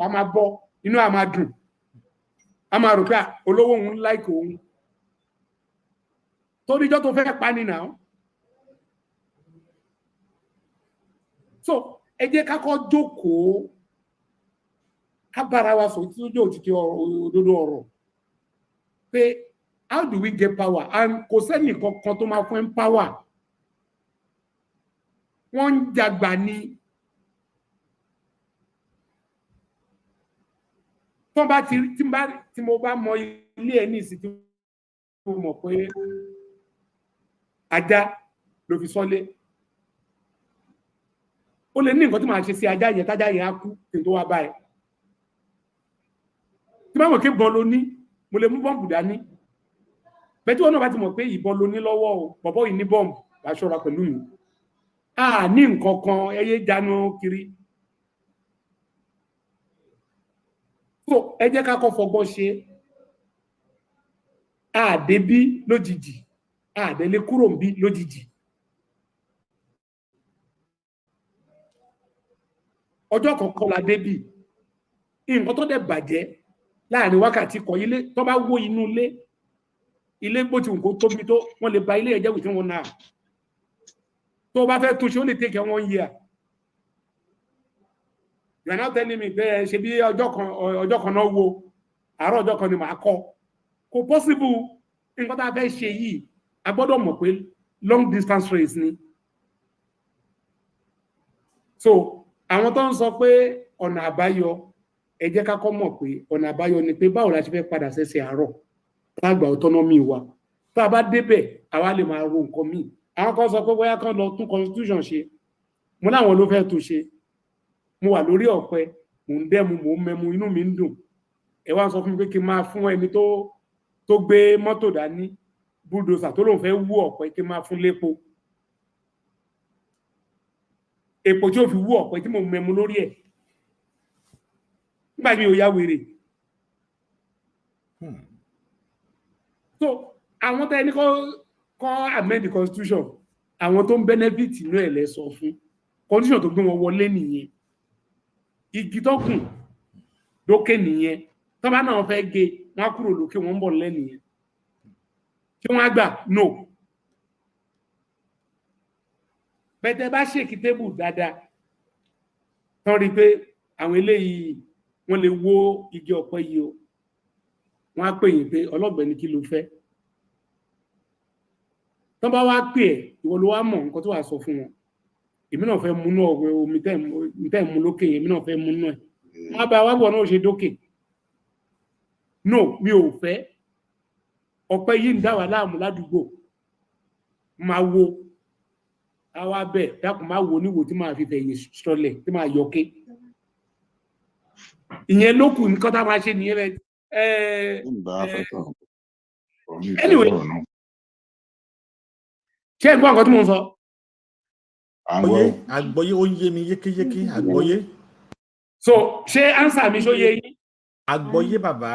Wàá máa bọ́ inú, á máa dùn, á máa rò pé olówó òun like òun, toríjọ́ tó fẹ́ pa ni náà. So ẹ jẹ́ ká kọ́ jókòó, ká bára wa sọ tí ó jẹ́ òtítọ́ òdodo ọ̀rọ̀ pé how do we get power? And kò sẹ́nì kankan tó máa fún ẹ power, wọ́n ń jàgbà ni. Tó bá ti tí mo bá mọ ilé ẹ ní ìsìn, tí mo mọ̀ pé ajá ló fi sọ́lé, ó lè ní nǹkan tí màá ṣe sí ajá yẹn, tájá yẹn á kú kí n tó wá báyìí. Tí bá mọ̀ kí ìbọn ló ní, mo lè mú bọ́ǹbù dání bẹ́ẹ̀. Tí wọn náà bá ti mọ̀ pé ìbọn ló ní lọ́wọ́ o, bọ̀bọ́ yìí ní bọ́ǹbù, wàá ṣọ́ra pẹ̀lú mi. A ní nǹkan kan, ẹyẹ jánu kiri. So ẹ jẹ́ ká kọ́ fọgbọ́n ṣe. Àdébí lójijì, àdélé kúrò ń bí lójijì. Ọjọ́ kọ̀ọ̀kan la débì. Nǹkan tó dẹ̀ bàjẹ́ láàrin wákàtí kan, ilé tó bá wó, inú ilé, ilé bó ti wù kó tóbi tó, wọ́n lè ba ilé ẹ̀jẹ̀ within one hour. Tó o bá fẹ́ túnṣe, ó lè take one year. You are now telling me pé ẹ ṣe bí ọjọ́ kan, ọjọ́ kan náà wo àárọ̀ ọjọ́ kan ni màá kọ́. Kò possible. Nǹkan tá a fẹ́ ṣe yìí, a gbọ́dọ̀ mọ̀ pé long distance race ni. So àwọn tó ń sọ pé ọ̀nà àbáyọ, ẹ jẹ́ ká kọ́ mọ̀ pé ọ̀nà àbáyọ ni pé báwo la ṣe fẹ́ padà sẹ́sẹ̀ àárọ̀ tá a gba autonomy wa. Tá a bá débẹ̀, àwa lè máa ro nǹkan míì. Àwọn kan sọ pé bóyá kán lọ tún constitution ṣe. Mo láwọn ló fẹ́ tún ṣe. Mo wà lórí ọ̀pẹ, mò ń dẹ́mu, mò ń mẹmu, inú mi ń dùn. Ẹ wá sọ fún mi pé kí n máa fún ẹni tó gbé mọ́tò dání, bulldozer, tó lóun fẹ́ wú ọ̀pẹ, kí n máa fún lépo, èpò tí ó fi wú ọ̀pẹ tí mo mẹmu lórí ẹ̀ nígbà tí mi ò yá wèrè. So àwọn tẹ́ ní kọ́ amend the constitution, àwọn tó ń benefit inú ẹ̀ lẹ sọ fún. Constitution tó gbé wọn wọlé nìyẹn, igi tó kùn lókè nìyẹn. Tó bá náà fẹ́ gé wọn á kúrò lókè, wọn ń bọ̀ lẹ́nìyẹn tí wọ́n á gbà no. Bẹ́tẹ̀ bá shake table dáadáa tán, rí i pé àwọn eléyìí wọ́n lè wó igi ọ̀pẹ yìí o, wọ́n á pè yín pé ọlọ́gbẹ́ni, kí ló fẹ́? Tán bá wá pè ẹ́, ìwọ ló wá mọ̀ nǹkan tó wà sọ fún wọn. Èmi náà fẹ́ múnú ọ̀wẹ́ omi tẹ́ ń mú lókè yẹn, èmi náà fẹ́ múnú ẹ̀. Wọ́n á bá wá bọ̀ náà ṣe dókè. No, mi ò fẹ́ ọ̀pẹ yìí ń dá wà láàmú ládùúgbò. Máa wo àwa bẹ́ẹ̀, dákun, máa wo níwò tí máa fi fẹ̀yìn sọlẹ̀ tí máa yọké. Ìyẹn ló kù nǹkan tá a máa ṣe nìyẹn rẹ. Anyway, ṣé ẹ gbọ́ nǹkan tí mo ń sọ? Àgbọ́yé, àgbọ́yé, ó ń yé mi yékéyéké, àgbọ́yé. So ṣé answer mi ṣó yé yín? Àgbọ́yé bàbá,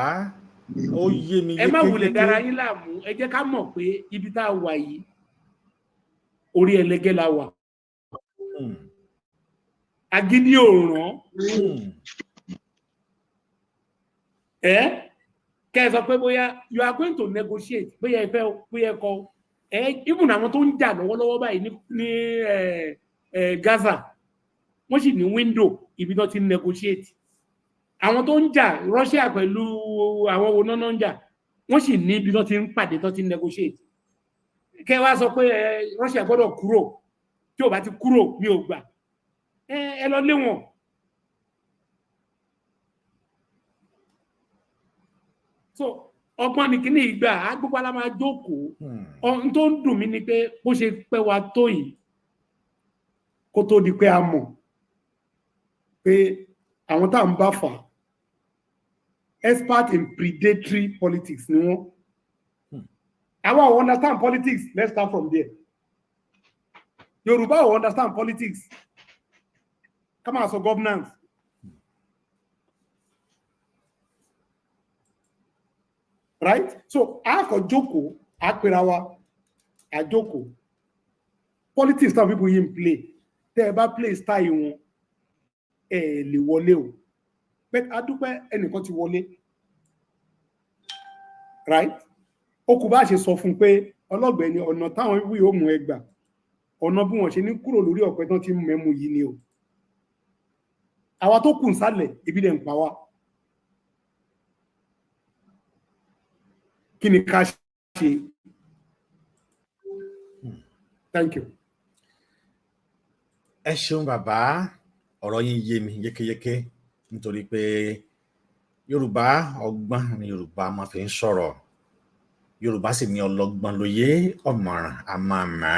ó yé mi Ẹ má wulẹ̀ yékéyéké. dára yín láàmú. Ẹ jẹ́ ká mọ̀ pé ibi tá a wà yìí, orí ẹlẹgẹ́ la wà. Agídí ò ràn. Ẹ kẹ́ ẹ sọ pé bóyá you are going to negotiate, bóyá ẹ fẹ́, bóyá ẹ kọ̀ ẹ. Even àwọn tó ń jà lọ́wọ́lọ́wọ́ báyìí ní Gaza, wọ́n sì ní window ibi tó ti ń negotiate. Àwọn tó ń jà, Russia pẹ̀lú àwọn wo náà ń jà, wọ́n sì ní ibi tó ti ń pàdé, tó ti ń negotiate. Kẹ́ wá sọ pé ẹ Russia gbọ́dọ̀ kúrò, tí ò bá ti kúrò, mi ò gbà, ẹ lọ lé wọn. So ọgbọ́n ni kíní ìgbà agbópa la máa jókòó. Ohun tó ń dùn mí ni pé bó ṣe pẹ́ wa tó yìí kó tó di pé a mọ̀ pé àwọn tá à ń bá fà, expert in predatory politics ni wọ́n. Àwa ò understand politics. Let's start from there. Yorùbá ò understand politics, ká máa sọ governance. Right? So a kò jókòó, a pera wa, a jókòó. Politics táwọn people yìí ń play, tẹ́ ẹ bá play style wọn, ẹ lè wọlé o. But adúpẹ́, ẹnìkan ti wọlé, right? Ó kù bá ṣe sọ fún un pé ọlọ́gbẹ̀ẹ́ ọ̀nà táwọn wí ó mú ẹ gbà, ọ̀nà bí wọ́n ṣe ní kúrò lórí ọ̀pẹ tán ti ń mẹ́mu yìí ni o. Àwa tó kù nsàlẹ̀, ibi dẹ̀ ń pa wá. Kí ni ká ṣe? Thank you. Ẹ ṣeun bàbá, ọ̀rọ̀ yín yé mi yékéyéké, nítorí pé Yorùbá, ọgbọ́n ni Yorùbá máa fi ń sọ̀rọ̀. Yorùbá sì ní ọlọ́gbọ́n lóye, ọ̀mọ̀ràn àmàmà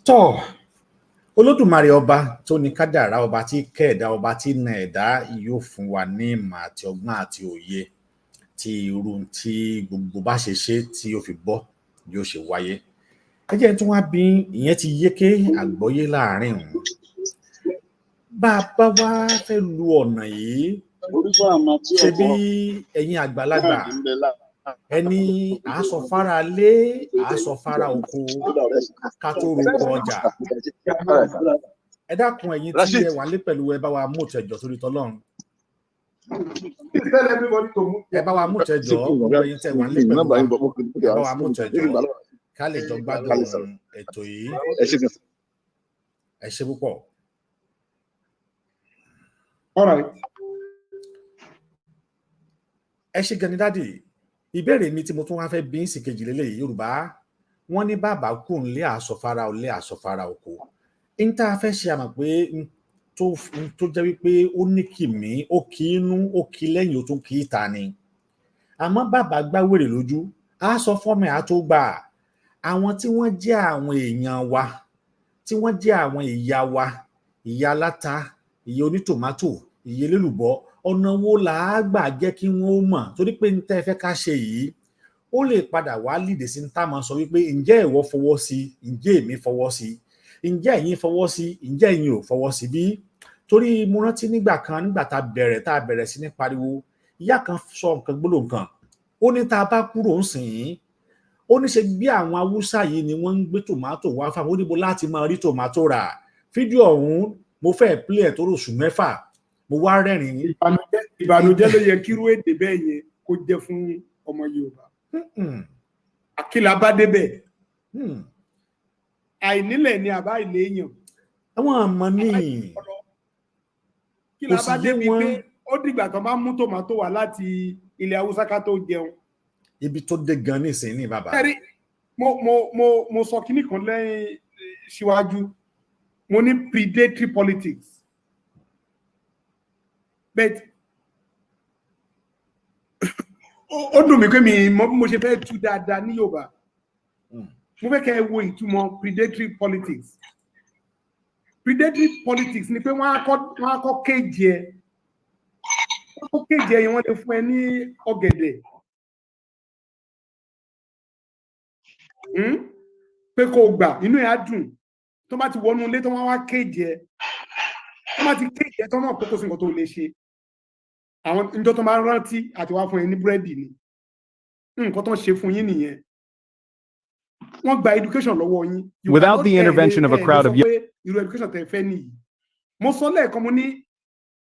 tọ́. Olódùmarè, ọba tó ní kádàrá, ọba tí kẹ́ ẹ̀dá, ọba tí na ẹ̀dá, yóò fún wa ní ìmọ̀ àti ọgbọ́n àti òye tí irú tí gbogbo bá ṣe ṣe tí yóò fi bọ́ yóò ṣe wáyé. Ẹ jẹ́ tí wọ́n á bí ìyẹn ti yéké àgbọ́yé láàrin òun. Bá a bá wá fẹ́ lu ọ̀nà yìí, ṣe bí ẹ̀yin àgbàlagbà ẹni à á sọ fara lé, à á sọ fara oko ká tó roko ọjà. Ẹ dákun, ẹ̀yin tí ẹ wà lé pẹ̀lú, ẹ bá wa mú tẹjọ torí tọlọ́run. Tell everybody to move. Ẹ bá wa mú tẹjọ, gbogbo ẹ̀yin tẹ wà lé pẹ̀lú wa, ẹ bá wa mú tẹjọ ká lè jọ gbádùn ètò yìí. Ẹ ṣe púpọ̀. All right. Ẹ ṣe gan ni, daddy. Ìbéèrè mi tí mo tún wá fẹ́ bí ń sì kejì lélẹ́yìí: Yorùbá, wọ́n ní bàbá kù ń lé àsọfara ò lé àsọfara oko. N tá a fẹ́ ṣe, àmọ̀ pé n tó jẹ́ wípé ó ní kìmí, ó kì í inú, ó kì í lẹ́yìn, ó tún kì í ta ni. Àmọ́ bàbá gbá wèrè lójú, á sọ fọ́mọ ẹ̀ á tó gbà. Àwọn tí wọ́n jẹ́ àwọn èèyàn wa, tí wọ́n jẹ́ àwọn ìyá wa, ìyá aláta, ìyá onítòmátò, ìyá elélùbọ́, ọ̀nà wo là á gbà jẹ́ kí wọ́n ó mọ̀? Torí pé n tẹ́ fẹ́ ká ṣe yìí, ó lè padà wá lìdí sí tá a máa sọ wípé, ǹjẹ́ ìwọ fọwọ́ sí? Ǹjẹ́ èmi fọwọ́ sí? Ǹjẹ́ ẹ̀yin fọwọ́ sí? Ǹjẹ́ ẹ̀yin ò fọwọ́ sí bí? Torí mo rántí nígbà kan, nígbà tá a bẹ̀rẹ̀ sí ní pariwo, ìyá kan sọ nǹkan, gbólóhùn kan. Ó ní tá a bá kúrò ń sìn ín, ó ní ṣe bí àwọn Haúsá yìí ni wọ́n ń gbé tòmátò wá fáwọn, ó níbo láti máa rí tòmátò rà. Fídíò ọ̀hún, mo fẹ́ play ẹ̀ tó oṣù 6, mo wá rẹ́rìn-ín. Ìbànújẹ́ ló yẹ kírú èdè bẹ́ẹ̀ yẹn kó jẹ́ fún ọmọ Yorùbá. Àkìlà bá débẹ̀, àìnílẹ̀ ni àbá ìléèyàn. Àwọn àmọ́ ní kí la bá débi pé ó dìgbà tó bá mú tòmátò wá láti ilẹ̀ Haúsá ká tó jẹun. Ibi tó dé gan nísìnyí ní bàbá. Ẹ̀rí, mo sọ kinní kan lẹ́yìn síwájú, mo ní predatory politics, but ó dùn mí pé mi mọ bí mo ṣe fẹ́ tú dáadáa ní Yorùbá. Mo fẹ́ kẹ́ ẹ wo ìtumọ̀ predatory politics. Predatory politics ni pé wọ́n á kọ́ kéèjì ẹ, wọ́n kọ́ kéèjì ẹ yẹn, wọ́n lè fún ẹ ní ọ̀gẹ̀dẹ̀, pé kó o gbà, inú ẹ á dùn. Tó bá ti wọnú ilé tó wọ́n wá kéèjì ẹ, tó bá ti kéèjì ẹ tó náà, kókó sí nǹkan tó lè ṣe. Àwọn níjọ́ tó máa rántí àti wá fún ẹ ní búrẹ́dì ni nǹkan tó ń ṣe fún yín nìyẹn. Wọ́n gba education lọ́wọ́ yín. Without the intervention of a crowd of young. Irú education tẹ́ fẹ́ nìyí. Mo sọ lẹ́ẹ̀kan, mo ní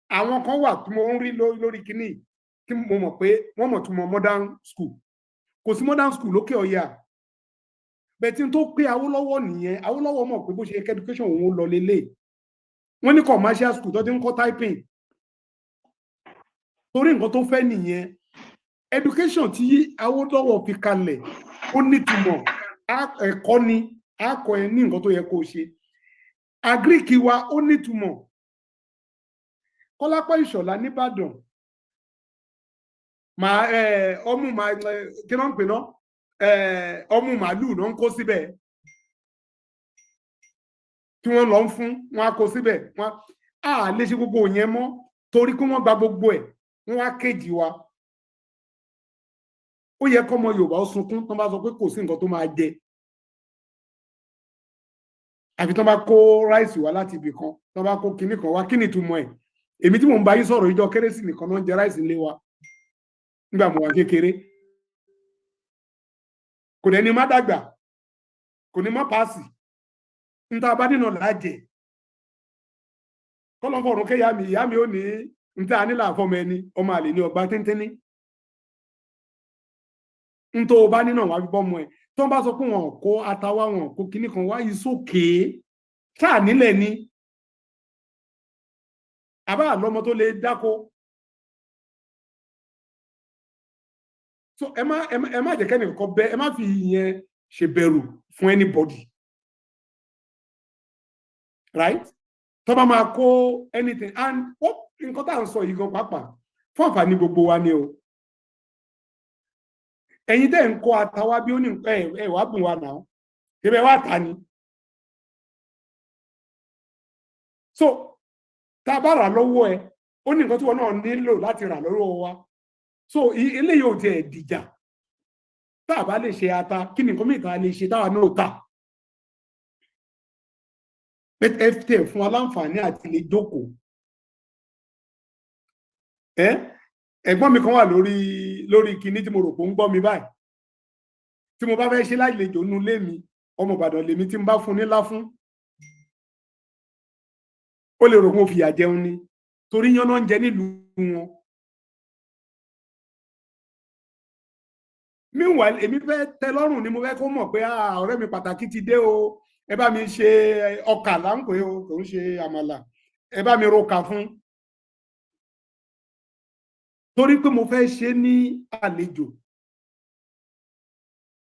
àwọn kan wà tí mo ń rí lórí kínní tí mo mọ̀ pé wọ́n mọ̀ tó mọ̀ modern school. Kò sí modern school lókè ọ̀yà bẹ́ẹ̀. Tí n tó pé Awólọ́wọ̀ nìyẹn. Awólọ́wọ̀ mọ̀ pé bó ṣe yẹ kí education òun lọ lélẹ̀. Wọ́n ní commercial school tó ti ń kọ́ typing, torí nǹkan tó fẹ́ nìyẹn. Education tí Awólọ́wọ̀ fi kalẹ̀, ó nítumọ̀. Ẹ̀kọ́ ni á kọ́ ẹ ní nǹkan tó yẹ kó o ṣe. Agric wa, ó nítumọ̀. Kọ́lápọ̀ Ìṣọ̀lá nìbàdàn, màá ọmú màá, kí ló ń pè ná, ọmú màálù ló ń kó síbẹ̀ tí wọ́n lọ ń fún wọn á kó síbẹ̀. Wọn á lè ṣe gbogbo yẹn mọ́ torí pé wọ́n gba gbogbo ẹ̀, wọ́n wá kéjì wa. Ó yẹ kọ́mọ Yorùbá ó sunkún tó bá sọ pé kò sí nǹkan tó máa jẹ àfi tó bá kó rice wá láti ibì kan, tó bá kó kinní kan wá. Kí ni ìtumọ̀ ẹ̀? Èmi tí mò ń bá yín sọ̀rọ̀, ìjọ Kérésì nìkan náà ń jẹ rice nílé wa nígbà mo wà kékeré. Kò dẹ̀ ní má dàgbà, kò ní má paasi níta bá nínú làájẹ kọ́lọ́fọ̀ ọ̀run kẹ́yà mi. Ìyá mi ò ní N tá a nílò àfọmọ ẹni, ọmọ àlè ní ọgbà tíntínní. N tó o bá nínú àwọn àbíbọ́mọ ẹ, tó ń bá sọ pé wọn kó ata wá, wọn kó kinní kan wá, ìsókè ṣáà nílẹ̀ ni àbá àlọ́mọ tó lè dáko. So ẹ má jẹ́ kẹ́ni kankan bẹ́, ẹ má fi ìyẹn ṣe bẹ̀rù fún anybody, right? Tó bá máa kó anything and ó nǹkan tá à ń sọ yìí gan pàápàá, fún àǹfààní gbogbo wa ni o. Ẹ̀yin tẹ́ ń kó ata wá bí ó ní ẹ wàá bùn wa náà, ṣebí ẹ wá ta ni. So tá a bá rà lọ́wọ́ ẹ, ó ní nǹkan tí wọn náà nílò láti rà lọ́wọ́ wa. So eléyìí ò tiẹ̀ dìjà. Tá a bá lè ṣe ata, kí ni nǹkan mìíràn tá a lè ṣe táwa náà tà? Ẹ tẹ̀ fún wa láǹfààní àti lè jókòó. Ẹ ẹ̀gbọ́n mi kan wà lórí kinní tí mo rò pé ó ń gbọ́ mi báyìí. Tí mo bá fẹ́ ṣe lálejò nínú ilé mi, ọmọ Ìbàdàn lèmi, tí n bá fún nílá fún, ó lè rò pé mo fìyà jẹun ni, torí yánná ń jẹ nílùú wọn. Meanwhile, èmi fẹ́ tẹ́ lọ́rùn ni, mo fẹ́ kó mọ̀ pé ọ̀rẹ́ mi pàtàkì ti dé o, ẹ bá mi ṣe ọkà láǹpẹ o, kò ń ṣe àmàlà, ẹ bá mi roka fún, torí pé mo fẹ́ ṣe ní àlejò.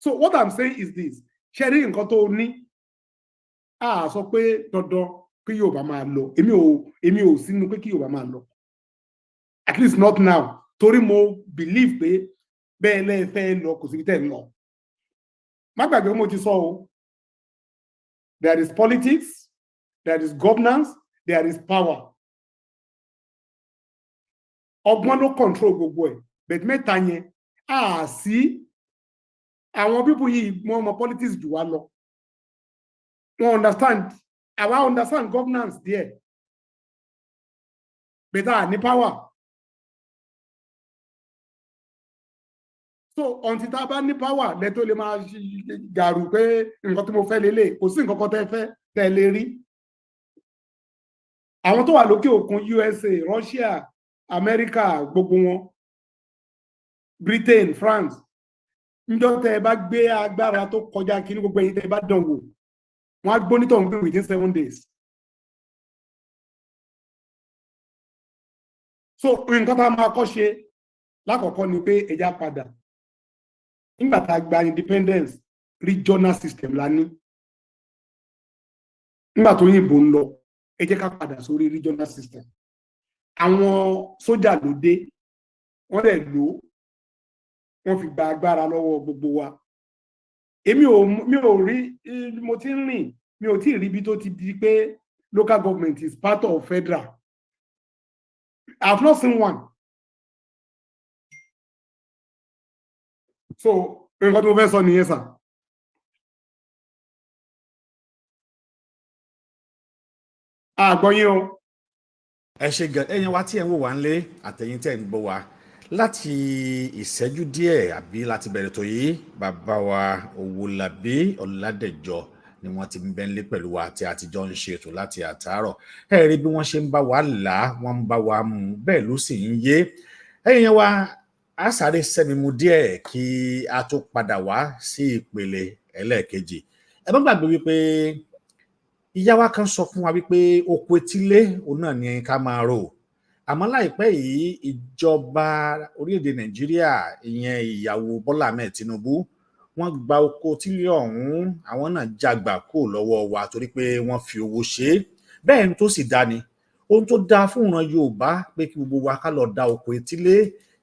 So what I'm saying is this: ṣe rí nǹkan tó ní, a sọ pé dandan kí Yorùbá máa lọ. Èmi ò sínú pé kí Yorùbá máa lọ, at least not now, torí mo believe pé bẹ́ẹ̀ lẹ́ẹ̀fẹ́ lọ, kò síbi tẹ́ ń lọ. Má gbàgbé mo ti sọ o, there is politics, there is governance, there is power. Ọgbọ́n ló control gbogbo ẹ̀, but mẹ́ta yẹn a sí. Àwọn people yìí, wọ́n mọ politics jù wá lọ, wọ́n understand, àwa understand governance díẹ̀, but a ní power. So until tá a bá ní power lẹ́tọ́ lè máa gàrú pé nǹkan tí mo fẹ́ lélẹ̀, kò sí nǹkan kan tẹ́ fẹ́ tẹ́ lè rí. Àwọn tó wà lókè òkun, USA, Russia, America, gbogbo wọn, Britain, France, níjọ́ tẹ́ ẹ bá gbé agbára tó kọjá kí ní gbogbo ẹ̀yin tẹ́ ẹ bá dán wò, wọ́n á gbónítọ̀ ń gbé within 7 days. So nǹkan tá a máa kọ́ ṣe lákọ̀ọ́kọ́ ni pé ẹja padà. Nígbà tá a gba independence, regional system la ní. Nígbà tó yìnbó ń lọ, ẹ jẹ́ ká padà sórí regional system. Àwọn sójà ló dé, wọ́n dẹ̀ lò ó, wọ́n fi gba agbára lọ́wọ́ gbogbo wa. Èmi ò mi ò rí, mo ti ń rìn, mi ò tí ì rí ibi tó ti di pé local government is part of federal. I have not seen one. So nǹkan tí mo fẹ́ sọ nìyẹn sà. Àgbọ̀yìn o. Ẹ ṣe gan, ẹ̀yin wa tí ẹ ń wò wá ń lé, àtẹ̀yin tẹ́ ń gbọ́ wa láti ìṣẹ́jú díẹ̀ àbí láti bẹ̀rẹ̀ tó yìí, bàbá wa Owólabí Ọládẹ̀jọ ni wọ́n ti ń bẹ́ ńlé pẹ̀lú wa tí a ti jọ ń ṣe ètò láti àtàárọ̀. Ẹ rí bí wọ́n ṣe ń bá wa là á, wọ́n ń bá wa mú bẹ́ẹ̀ ló sì ń yé ẹ̀yin yẹn wa. A sáré sẹ́mi mu díẹ̀ kí a tó padà wá sí ìpele ẹlẹ́ẹ̀kejì. Ẹ má gbàgbé wípé ìyá wa kan sọ fún wa wípé oko etílé òun náà ni ká máa rò, àmọ́ láìpẹ́ yìí ìjọba orílẹ̀-èdè Nàìjíríà, ìyẹn ìyàwó Bọ́lá Ahmed Tinubu, wọ́n gba oko tílé ọ̀hún, àwọn náà jágbà kó lọ́wọ́ wa torí pé wọ́n fi owó ṣe é. Bẹ́ẹ̀ ni tó sì dá ni ohun tó dáa fún ìran Yorùbá pé kí gbogbo wa ká lọ da oko etílé,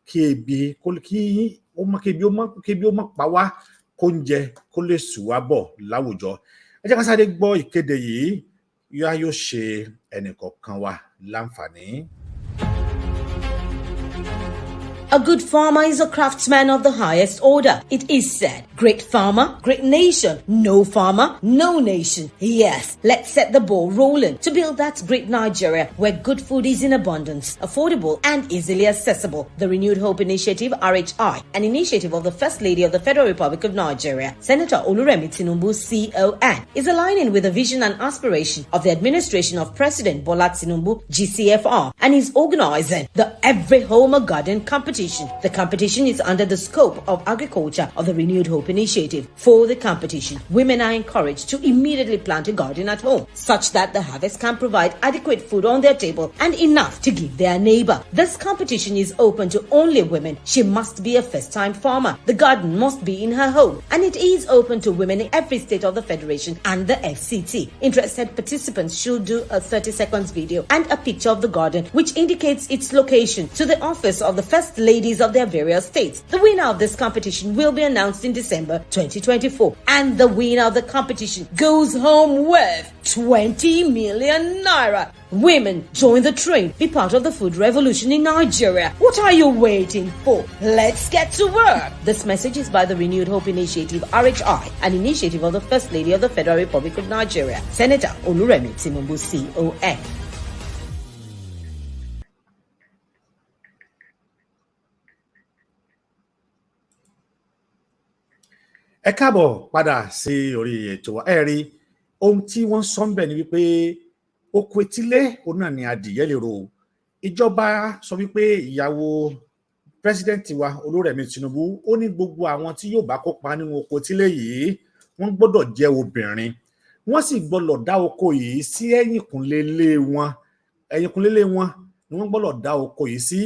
kí ebi kí ó mọ kí ebi ó mọ pa wá, kó ń jẹ kó lè sùn wá bọ̀ láwùjọ. Ẹ jẹ́ ká sáré gbọ́ ìkéde yìí, yóò yóò ṣe ẹnìkọ̀ọ̀kan wa láǹfààní. A good farmer is a craftsman of the highest order. It is said, "Great farmer, great nation. No farmer, no nation." Yes, let's set the ball rolling to build that great Nigeria where good food is in abundance, affordable, and easily accessible. The Renewed Hope Initiative, RHI, an initiative of the First Lady of the Federal Republic of Nigeria, Senator Oluremi Tinubu, CON, is aligning with the vision and aspiration of the administration of President Bola Tinubu, GCFR, and is organizing the Every Home a Garden competition. The competition is under the scope of agriculture of the Renewed Hope Initiative. For the competition, women are encouraged to immediately plant a garden at home, such that the harvest can provide adequate food on their table and enough to give their neighbor. This competition is open to only women. She must be a first-time farmer. The garden must be in her home, and it is open to women in every state of the Federation and the FCT. Interested participants should do a 30 seconds video and a picture of the garden, which indicates its location, to the office of the First Ladies of their various states. The winner of this competition will be announced in December 2024, and the winner of the competition goes home with 20 million naira. Women, join the train. Be part of the food revolution in Nigeria. What are you waiting for? Let's get to work. This message is by the Renewed Hope Initiative, RHI, an initiative of the First Lady of the Federal Republic of Nigeria, Senator Oluremi Tinubu, CON. Ẹ káàbọ̀ padà sí orí ètò wa. Ẹ rí ohun tí wọ́n sọ ń bẹ̀ ni wípé oko etílé òun náà ni adìyẹ lè ro. Ìjọba sọ wípé ìyàwó president wa, Olúrẹ̀mí Tinubu, ó ní gbogbo àwọn tí yóò bá kópa nínú oko etílé yìí, wọ́n gbọ́dọ̀ jẹ́ obìnrin, wọ́n sì gbọ́dọ̀ dá oko yìí sí ẹ̀yìnkùnlé wọn. Ẹ̀yìnkùnlé wọn ni wọ́n gbọ́dọ̀ dá oko yìí sí.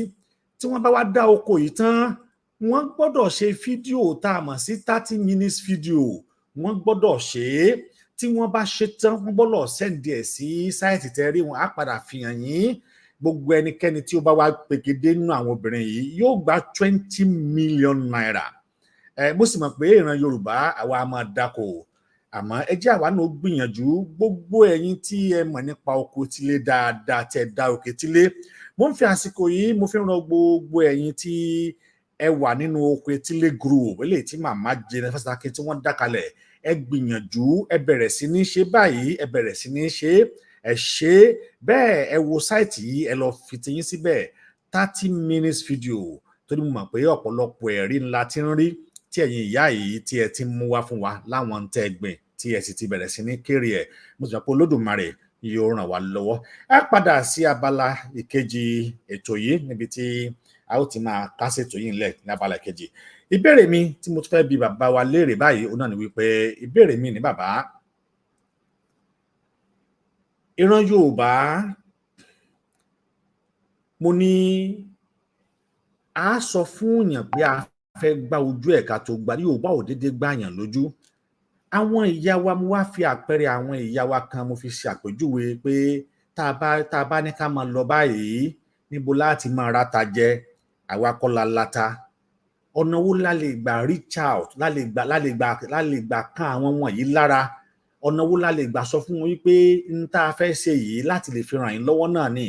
Tí wọ́n bá wá dá oko yìí tán, wọ́n gbọ́dọ̀ ṣe fídíò tá a mọ̀ sí 30 minutes video. Wọ́n gbọ́dọ̀ ṣe é. Tí wọ́n bá ṣe tán, wọ́n gbọ́dọ̀ send ẹ̀ sí site tẹ́rí wọn á padà fi hàn yín. Gbogbo ẹnikẹ́ni tí ó bá wá pegedé nínú àwọn obìnrin yìí yóò gba ₦20 million. Ẹ mo sì mọ̀ pé ìran Yorùbá àwa máa dáko, àmọ́ ẹ jẹ́ àwa náà gbìyànjú. Gbogbo ẹ̀yin tí ẹ mọ̀ nípa oko tílé dáadáa, tẹ́ dá oko tílé, mo ń fi àsìkò yìí, mo fi ń rọ gbogbo ẹ̀yin tí ẹ wà nínú oko etílé group eléyìí tí màmá Jane Fásitì tí wọ́n dá kalẹ̀, ẹ gbìyànjú, ẹ bẹ̀rẹ̀ sí ní ṣe báyìí, ẹ bẹ̀rẹ̀ sí ní ṣe, ẹ ṣe bẹ́ẹ̀. Ẹ wo site yìí, ẹ lọ fi tiyín síbẹ̀, 30 minutes video, torí mo mọ̀ pé ọ̀pọ̀lọpọ̀ ẹ̀rí ńlá tí ń rí tí ẹ̀yin ìyá yìí tí ẹ ti ń mú wá fún wa láwọn tẹ́ ẹ gbìn, tí ẹ sì ti bẹ̀rẹ̀ sí ní kéré ẹ̀. Mo sì mọ̀ pé Olódùmarè yóò ràn wá lọ́wọ́. Ẹ padà sí abala ìkejì ètò yìí, níbi tí a ó ti máa kásẹ̀ ètò yìí ńlẹ̀ ní abala ìkejì. Ìbéèrè mi tí mo tún fẹ́ bi bàbá wa léèrè báyìí, òun náà ni wípé, ìbéèrè mi ní, bàbá, ìran Yorùbá, mo ní a sọ fún yàn pé a fẹ́ gbá ojú ẹ̀ ká tó gbá. Yorùbá ò déédéé gbàyàn lójú. Àwọn ìyá wa, mo wá fi àpẹẹrẹ àwọn ìyá wa kan, mo fi ṣe àpèjúwe pé tá a bá ní ká máa lọ báyìí, níbo láti máa ráta jẹ? Àwa kọ́ la lata. Ọ̀nà wo la lè gbà reach out, la lè gbà kan àwọn wọ̀nyí lára? Ọ̀nà wo la lè gbà sọ fún wọn wípé n tá a fẹ́ ṣe yìí láti lè fi ràn yín lọ́wọ́ náà ni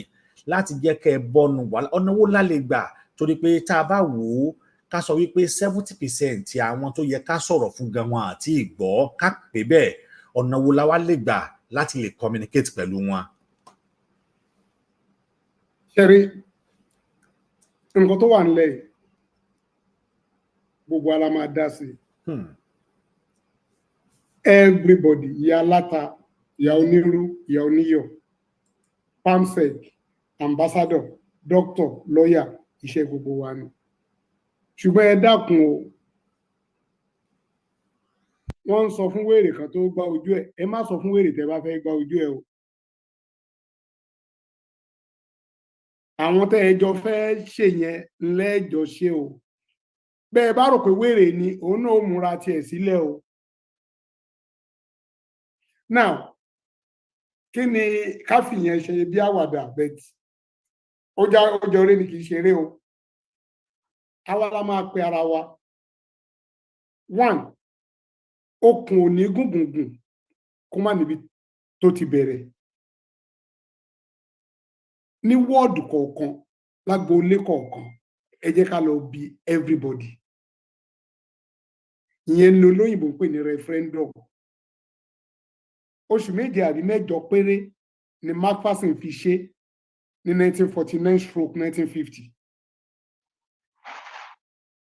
láti jẹ́ kẹ́ ẹ bọ́nu wàhálà? Ọ̀nà wo la lè gbà? Torí pé tá a bá wò ó, ká sọ wípé 70% àwọn tó yẹ ká sọ̀rọ̀ fún gan wọn àti ìgbọ́ ká pè bẹ́ẹ̀. Ọ̀nà wo la wá lè gbà láti lè communicate pẹ̀lú wọn? Ṣẹ́rí nǹkan tó wà nílẹ̀ yìí, gbogbo ara máa dá sí i. Everybody, ìyá aláta, ìyá onírú, ìyá oníyọ̀, perm sec, ambassador, doctor, lawyer, iṣẹ́ gbogbo wa ni. Ṣùgbọ́n ẹ dákun o, wọ́n ń sọ fún wèrè kan tó gbá ojú ẹ̀, ẹ má sọ fún wèrè tẹ́ bá fẹ́ gbá ojú ẹ̀ o. Àwọn tẹ́ ẹ jọ fẹ́ ṣe yẹn lẹ́jọ́ ṣe o. Bẹ́ẹ̀ bá rò pé wèrè ni òun náà, ó múra tiẹ̀ sílẹ̀ o. Now, kí ni ká fìyẹn ṣe bí àwàdà? Bet ó já ó jọ eré ni, kì í ṣeré o. Àwa la máa pe ara wa. One, okùn ò ní gùngùngùn kó má níbi tó ti bẹ̀rẹ̀. Ní wọ́ọ̀dù kọ̀ọ̀kan, lágboolé kọ̀ọ̀kan. Ẹ jẹ́ ká lọ bi everybody. Ìyẹn ni olóyìnbó ń pè ní referendum. Oṣù 7 àbí 8 péré ni Macpherson fi ṣe ní 1949/1950.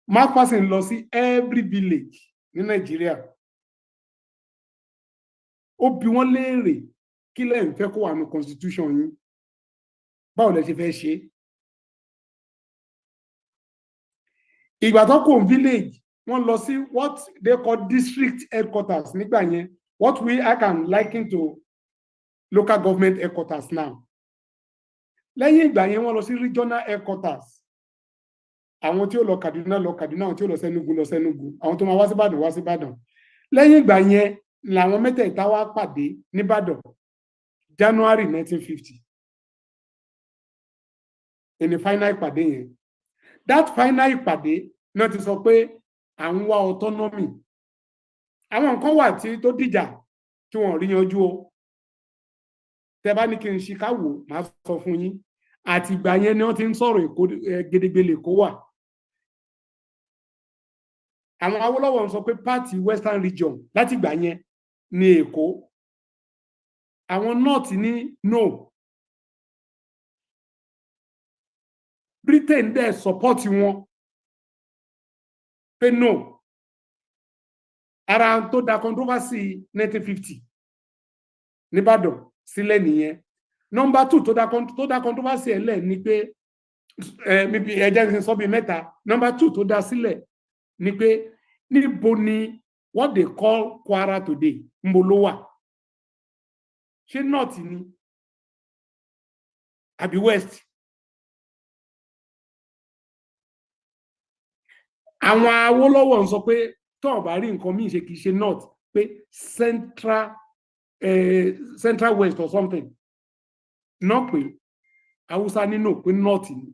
Macpherson lọ sí every village ní Nàìjíríà, ó bi wọ́n léèrè, kí lẹ ń fẹ́ kó wà ní constitution yín? Báwo lẹ ṣe fẹ́ ṣe é? Ìgbà tó kò village, wọ́n lọ sí what they call district headquarters nígbà yẹn, what we I can liken to local government headquarters now. Lẹ́yìn ìgbà yẹn, wọ́n lọ sí regional headquarters. Àwọn tí ó lọ Kaduna lọ Kaduna, àwọn tí ó lọ sẹ́nugu lọ sẹ́nugu, àwọn tó máa wá sí Ìbàdàn wá sí Ìbàdàn. Lẹ́yìn ìgbà yẹn làwọn mẹ́tẹ̀ẹ̀ta wá pàdé nìbàdàn, January 1950 ẹni final ìpàdé yẹn. That final ìpàdé náà ti sọ pé à ń wá autonomy. Àwọn nǹkan wà tí tó dìjà tí wọn ò rí yanjú o. Tẹ bá ní kí n ṣe káwò, máa sọ fún yín. Àti ìgbà yẹn ni wọ́n ti ń sọ̀rọ̀ Èkó gedegbe lÈkó wà. Àwọn Awólọ́wọ̀ ń sọ pé party Western Region láti ìgbà yẹn ní Èkó. Àwọn North ní no. Britain dẹ̀ support wọn pé no. Ara tó da controversy 1950 nìbàdàn sílẹ̀ nìyẹn. Number two tó da controversy ẹ̀ lẹ̀ ni pé ẹ jẹ́ kí n sọ bíi mẹ́ta. Number two tó da sílẹ̀ ni pé níbo ni what they call Kwara today, níbo ló wà? Ṣé North ni àbí West? Àwọn Awólọ́wọ̀ ń sọ pé tó ò bá rí nǹkan míì ṣe, kì í ṣe North, pé central West or something náà, pé Haúsá nínú pé North ni.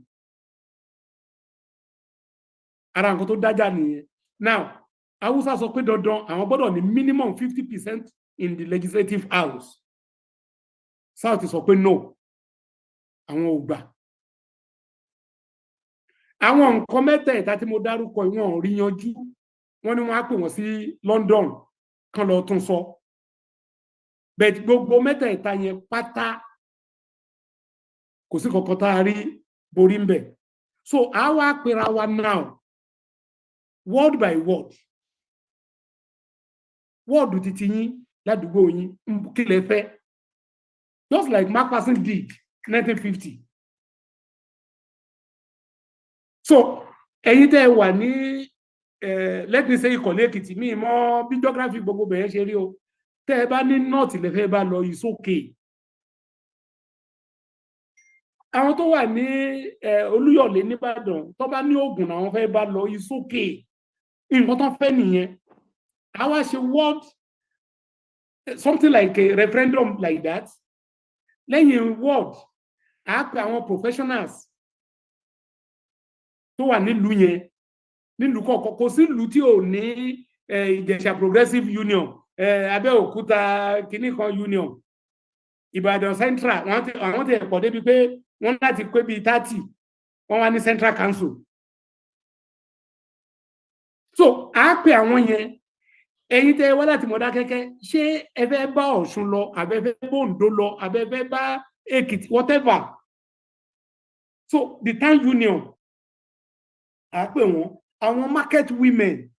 Ara nǹkan tó dájà nìyẹn. Now, Haúsá sọ pé dandan, àwọn gbọ́dọ̀ ní minimum 50% in the legislative house. South sọ pé no, àwọn ò gbà. Àwọn nǹkan mẹ́tẹ̀ẹ̀ta tí mo dárúkọ, ìwọ̀n ò rí yanjú. Wọ́n ní wọ́n á pè wọ́n sí London kan lọ tún sọ bẹ́ẹ̀. Gbogbo mẹ́tẹ̀ẹ̀ta yẹn pátá, kò sí kankan tá a rí borí ń bẹ̀. So a wá pera wa now, word by word, wọ́ọ̀dù titi yín ládùúgbò yín, kí lẹ fẹ́? Just like Macpherson did 1950. So ẹ̀yin tẹ́ ẹ wà ní, let me say, Ìkọ̀lé Èkìtì, mi mọ̀ bí geography gbogbo bẹ̀rẹ̀ ṣe rí o, tẹ́ ẹ bá ní North lẹ fẹ́ bá lọ, is okay. Àwọn tó wà ní Olúyọ̀lé nìbàdàn, tó bá ní Ògùn làwọn fẹ́ bá lọ, is okay. Nǹkan tó fẹ́ nìyẹn. Àwa ṣe word, something like a referendum like that. Lẹ́yìn word, a pè àwọn professionals tó wà nílùú yẹn, nílùú kọ̀ọ̀kan. Kò sí ìlú tí ò ní Ìjẹ̀ṣà Progressive Union, Abẹ́òkúta kìíní kan union, Ìbàdàn Central. Àwọn ti pọ̀ débi pé wọ́n láti pé bíi 30, wọ́n wá ní Central Council. So a pè àwọn yẹn. Ẹ̀yin tẹ́ wá láti Mọdákẹ́kẹ́, ṣé ẹ fẹ́ bá Ọ̀ṣun lọ, àbẹ fẹ́ bá Oǹdó lọ, àbẹ fẹ́ bá Èkìtì, whatever? So the town union, à pè wọ́n. Àwọn market women,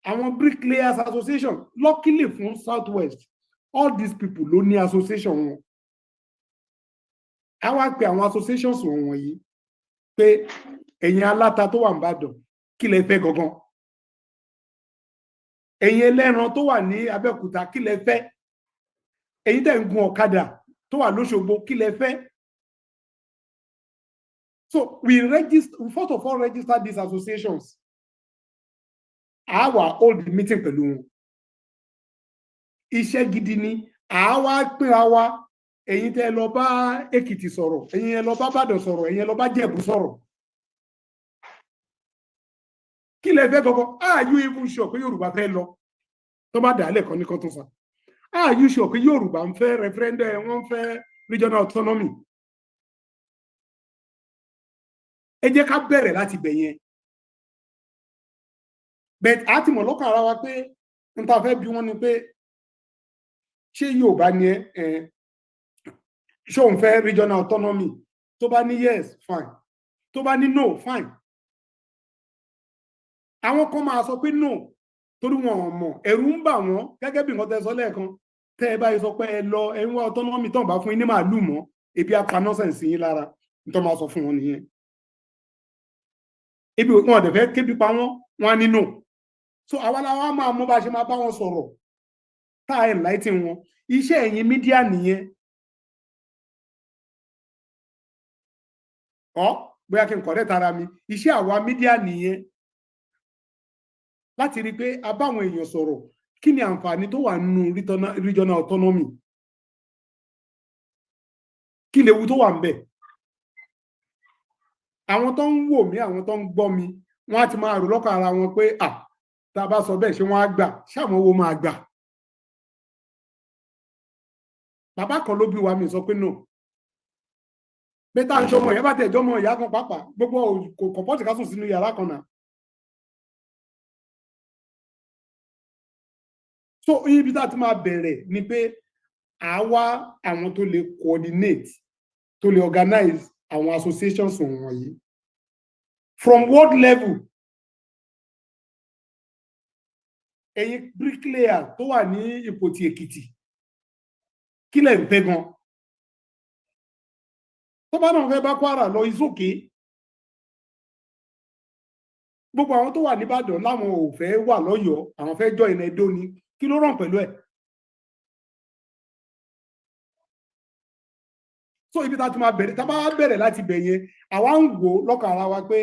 àwọn bricklayers association. Luckily fún South West, all these people ló ní association wọn. A wá pe àwọn associations wọ̀nyí pé ẹ̀yin aláta tó wà nìbàdàn, kí lẹ fẹ́ gangan? Ẹ̀yin ẹlẹ́ran tó wà ní Abẹ́òkúta, kí lẹ fẹ́? Ẹ̀yin tẹ́ ń gun ọ̀kadà tó wà lóṣogbo, kí lẹ fẹ́? So we register, we first of all register these associations. A wá hold the meeting pẹ̀lú wọn. Iṣẹ́ gidi ni. A wá pínra wa. Ẹ̀yin tẹ́ lọ bá Èkìtì sọ̀rọ̀, ẹ̀yin ẹ lọ bá Ìbàdàn sọ̀rọ̀, ẹ̀yin ẹ lọ bá Jẹ̀bú sọ̀rọ̀, kí lẹ fẹ́ gangan? Are you even sure pé Yorùbá fẹ́ lọ? Tó bá dà á lẹ́kọ̀ọ́ ní kan tó sà, are you sure pé Yorùbá ń fẹ́ referendum, wọ́n ń fẹ́ regional autonomy? Ẹ jẹ́ ká bẹ̀rẹ̀ láti bẹ̀ yẹn. But a ti mọ̀ lọ́kàn ara wa pé n ta fẹ́ bí wọ́n ni pé, ṣé Yorùbá ni ẹ? Ẹ ṣé òun fẹ́ regional autonomy? Tó bá ní yes, fine. Tó bá ní no, fine. Àwọn kan máa sọ pé no, torí wọn ò mọ̀, ẹ̀rù ń bà wọ́n. Gẹ́gẹ́ bí nǹkan tẹ́ sọ lẹ́ẹ̀kan, tẹ́ ẹ báyìí sọ pé ẹ lọ, ẹ ń wá autonomy, tán bá fún yín ní màálù mọ́, ebi apá nonsense yín lára. Nítorí máa sọ fún wọn nìyẹn. Ebi wọn ò dẹ̀ fẹ́ kébi pa wọ́n, wọn á ní no. So àwa la wá máa mú bá a ṣe máa bá wọn sọ̀rọ̀, tá a enlighten wọn. Iṣẹ́ ẹ̀yin media nìyẹn. Ọ bóyá kí n correct ara mi, iṣẹ́ àwa media nìyẹn láti rí i pé a bá àwọn èèyàn sọ̀rọ̀. Kí ni àǹfààní tó wà nínú regional autonomy? Kí lewu tó wà ń bẹ̀? Àwọn tó ń wò mí, àwọn tó ń gbọ́ mi, wọ́n á ti máa rò lọ́kàn ara wọn pé, à tá a bá sọ bẹ́ẹ̀, ṣé wọ́n á gbà? Ṣé àwọn wo máa gbà? Bàbá kan ló bí wa, mi sọ pé no. Pé tá à ń ṣọmọ ìyá bá tẹ̀ jọmọ ìyá kan pàápàá, gbogbo kò kọ̀pọ̀tì ká sùn sínú yàrá kan náà. So ibi tá a ti máa bẹ̀rẹ̀ ni pé àwa àwọn tó lè coordinate, tó lè organize àwọn associations wọ̀nyí from world level. Ẹ̀yin bricklayer tó wà ní Ìpòtì Èkìtì, kí lẹ̀ ń fẹ́ gan? Tó bá náà fẹ́ bá Kwara lọ, is okay. Gbogbo àwọn tó wà nìbàdàn láwọn ò fẹ́ wà lọ́yọ̀ọ́, àwọn fẹ́ join Ẹdó ni, kí ló ràn pẹ̀lú ẹ̀? So ibi tá a ti máa bẹ̀rẹ̀, tá a bá bẹ̀rẹ̀ láti bẹ̀ yẹn, àwa ń wò lọ́kàn ara wa pé